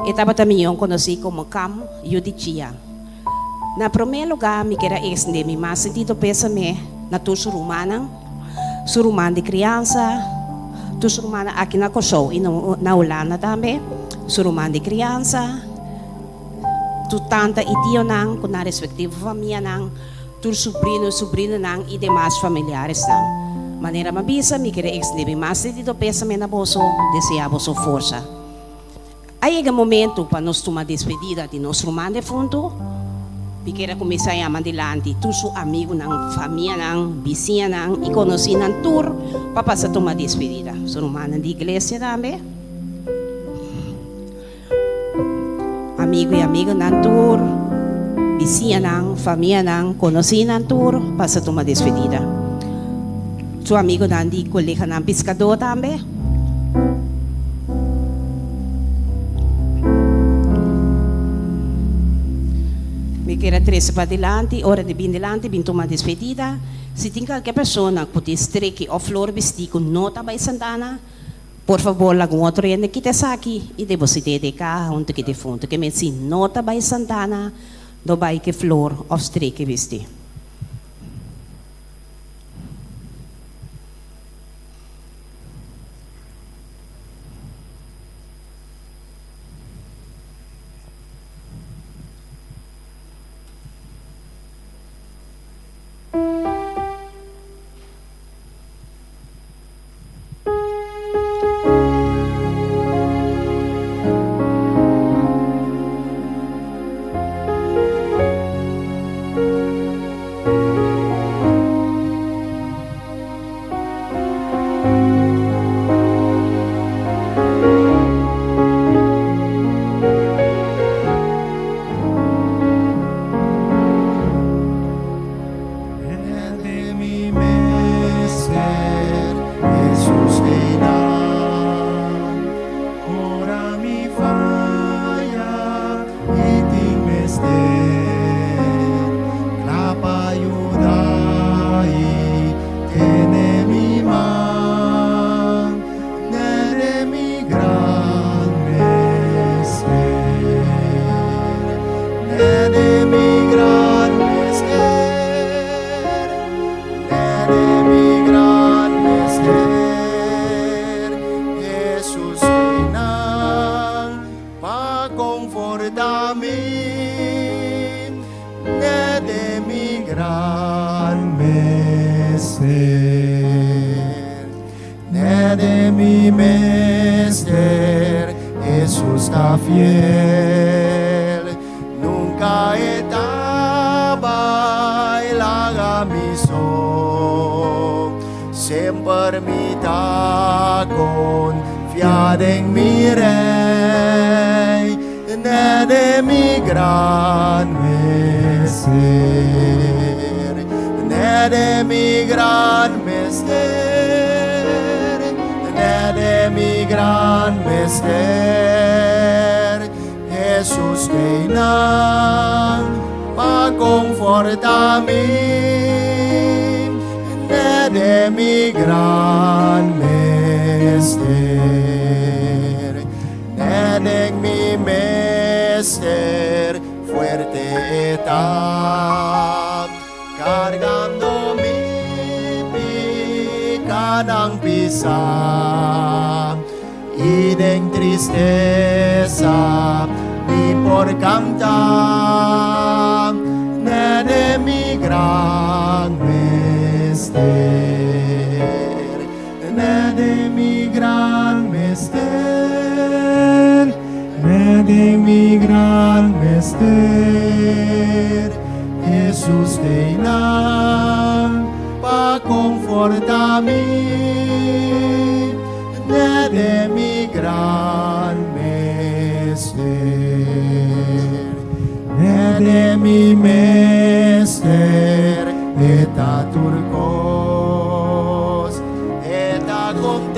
E tabata miyon konosí komo Cam yu di Chia. Na promé lugá mi kier a extendé mi mas sentido pésame na tur su rumannan, su ruman di kriansa, tur su rumannan aki na Kòrsou i na Hulanda tambe, su ruman di kriansa, tur tanta i tionan ku nan respektivo famianan, tur subrino i subrinanan i demas familiaresnan. Manera mi a bisa, mi kier a extendé mi mas sentido pésame na boso, deseá boso forsa. A yega momento pa nos tuma despedida di nos ruman defuntu. Mi kier a kuminsá yama dilanti tur su amigunan, famianan, bisiñanan i konosínan tur pa pasa tuma despedida. Su rumannan di iglesia tambe. Amigu i amiganan tur, bisiñanan, famianan, konosínan tur pasa tuma despedida. Su amigunan di koleganan piskadó tambe. Mi kier a trese padilanti, ora di bin dilanti bin tuma despedida. Si tin kalke persona ku tin streki òf flor bistí ku no ta bai Santana, por fabor laga un otro hende kita esaki i deposit'é den e kaha huntu ku e difuntu. Ke men si no ta bai Santana, no bai ku e flor òf streki bistí.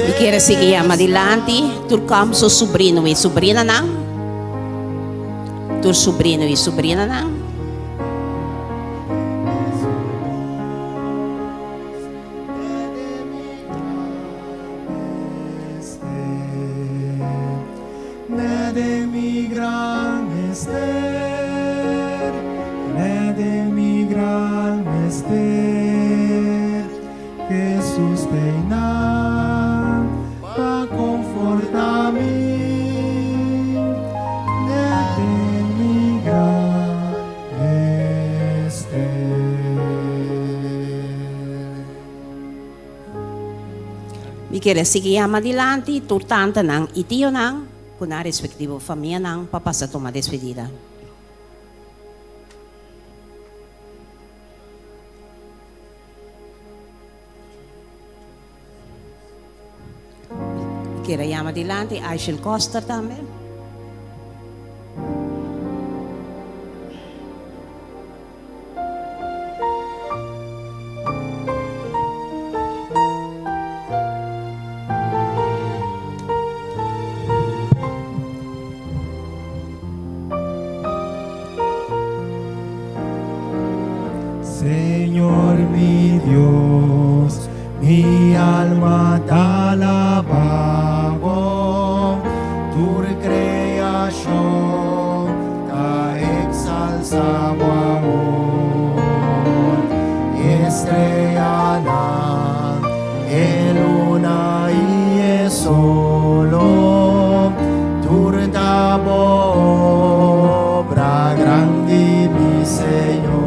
Mi kier a sigui yama dilanti tur kam su subrino i subrinanan, tur subrino i subrinanan. Mi kier a sigui yama dilanti tur tantanan i tionan ku nan respektivo famianan pa pasa tuma despedida. Mi kier a yama dilanti Aishel Koster tambe. Señor mi Dios, mi alma ta alabá bo, tur creacion ta exalsá bo amor. E streanan, e luna i e solo, tur ta bo obra grandi, mi Señor.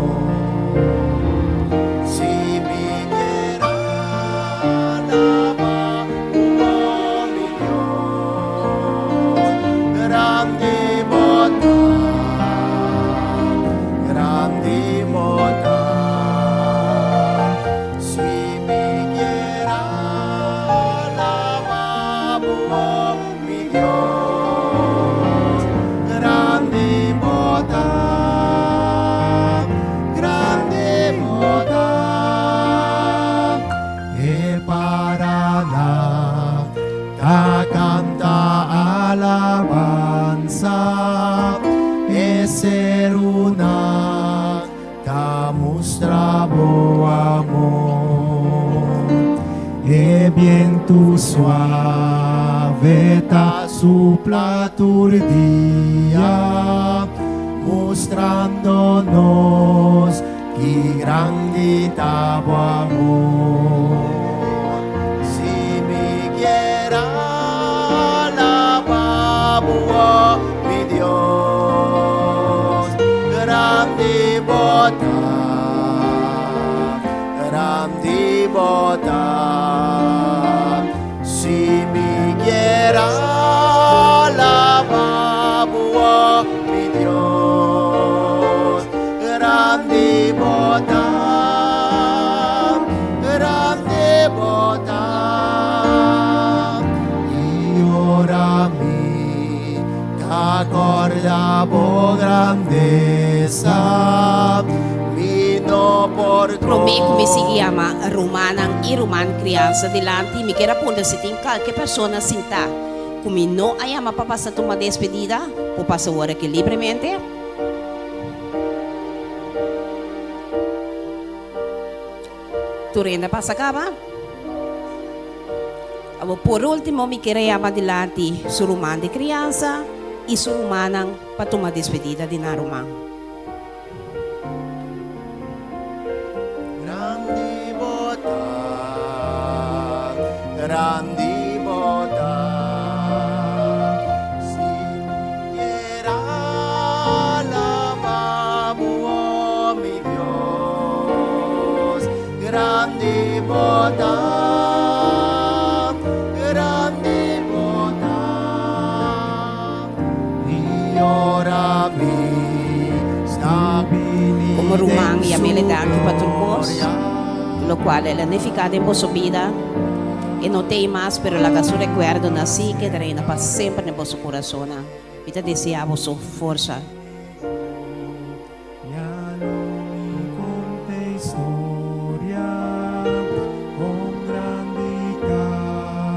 Si mi kier alabá bo, mi Dios, grandi bo ta, grandi bo ta. Si mi kier alabá bo, mi Dios, grandi bo ta, grandi bo ta. E paranan ta canta alabansa, e serunan ta mustra bo amor. E bientu suave ta supla tur dia, mustrando nos ki grandi ta bo amor. Si mi kier alabá bo, mi Dios, grandi bo ta, grandi bo ta. Si mi kier alabá bo, mi Dios, grandi bo ta, grandi bo ta. I ora mi ta corda bo grandesa, mi no por Promé ku mi sigui yama rumannan i ruman kriansa dilanti, mi kier a puntra si tin kalke persona sintá ku mi no a yama pa pasa tuma despedida, por pasa wor aki libremente. Tur hende a pasa kaba? Awor por ultimo mi kier a yama dilanti su ruman di kriansa i su rumannan pa tuma despedida di nan ruman. Grandi bo ta, grandi bo ta, si mi kier alabá bo, oh mi Dios. Grandi bo ta, grandi bo ta. I ora mi sta bini Como den ruman yam'é su danki pa tur cos, gloria. locual el a nifica den boso bida. E no t'ey mas, pero laga su recuerdonan si keda reina pa semper den boso curazonnan. Mi ta desea boso forsa. Ya lo mi conta historia con grandi ta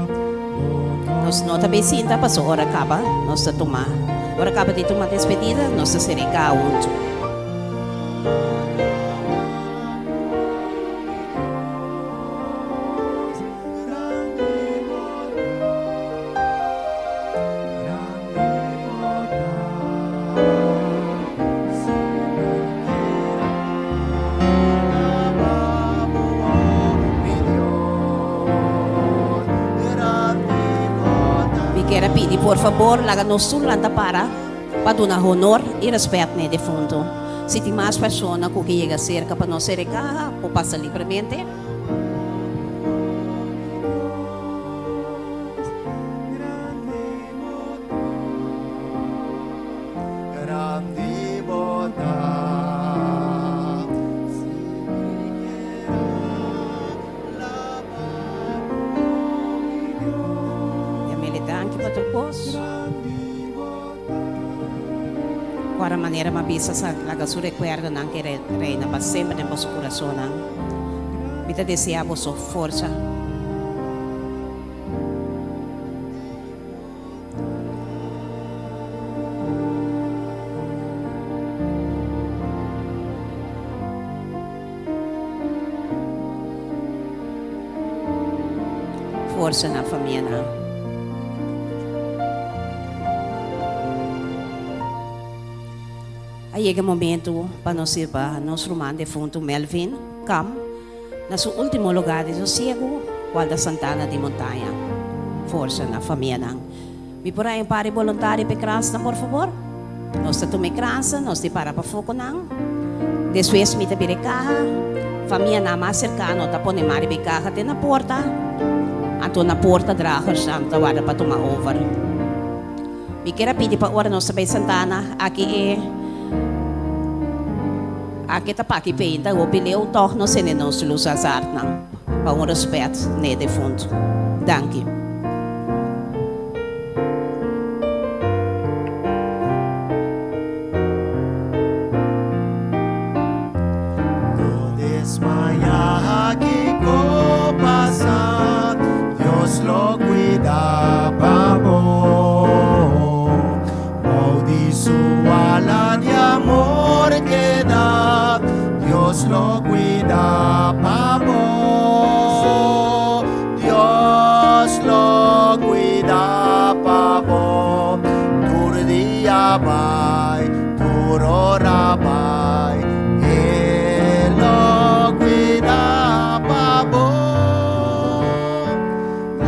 bo Nos no ta bay sinta paso ora caba nos ta tuma. Ora caba di tuma despedida nos ta sereca hunto. Mi kier a pidi por fabor laga nos tur lanta para pa duna honor i respet na e defunto. Si tin mas persona ku ke yega serka pa nos sere kaha por pasa libremente. Ora manera m'a bisa sa laga su rekuerdonan ke reina pa semper den boso kurasonnan. Mi ta deseá boso forsa. Forsa na famianan. A yega e momento pa nos sirba nos ruman defuntu Melvin Kam na su ultimo lugar di sosiego, cual ta Santana di Montaña. Forsa na famianan. Mi por haña un par di boluntario pa e kransnan, por fabor? Nos ta tuma e kransa, nos di para pafó ku nan. Despues mi ta bira e kaha. Famianan mas serkano ta pone man riba e kaha te na porta. Anto na porta dragersnan ta warda pa tuma over. Mi kier a pidi pa ora nos ta bai Santana, aki e aki ta paki peinta hopi leu tòg no sende nos lus hazardnan pa un respèt n'e defuntu. Danki. No desmaya kiko pasa, Dios lo cuida pa bo. Bou di su ala di amor keda, Dios lo cuida pa bo. Dios lo cuida pa bo. Tur dia bai, tur ora bai, E lo cuida pa bo.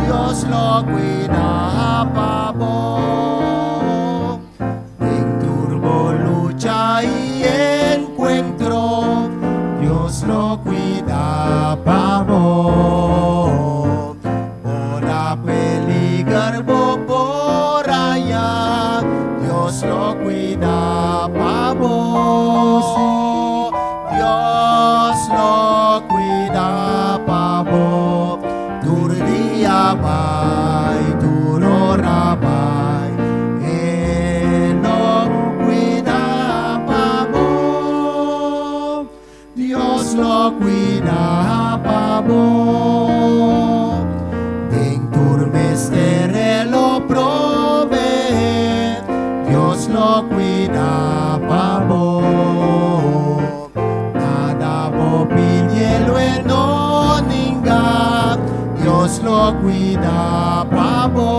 Dios lo cuida pa bo. Den tur bo lucha y encuentro, Dios lo cuida pa bo. Ora peliger bo por haya, Dios lo cuida pa bo. Dios lo cuida pa bo. Tur dia bai, tur ora bai, E lo cuida pa bo. Dios lo cuida pa bo. Den tur mester E lo provee, Dios lo cuida pa bo. Nada bo pidi lo e no ninga, Dios lo cuida pa bo.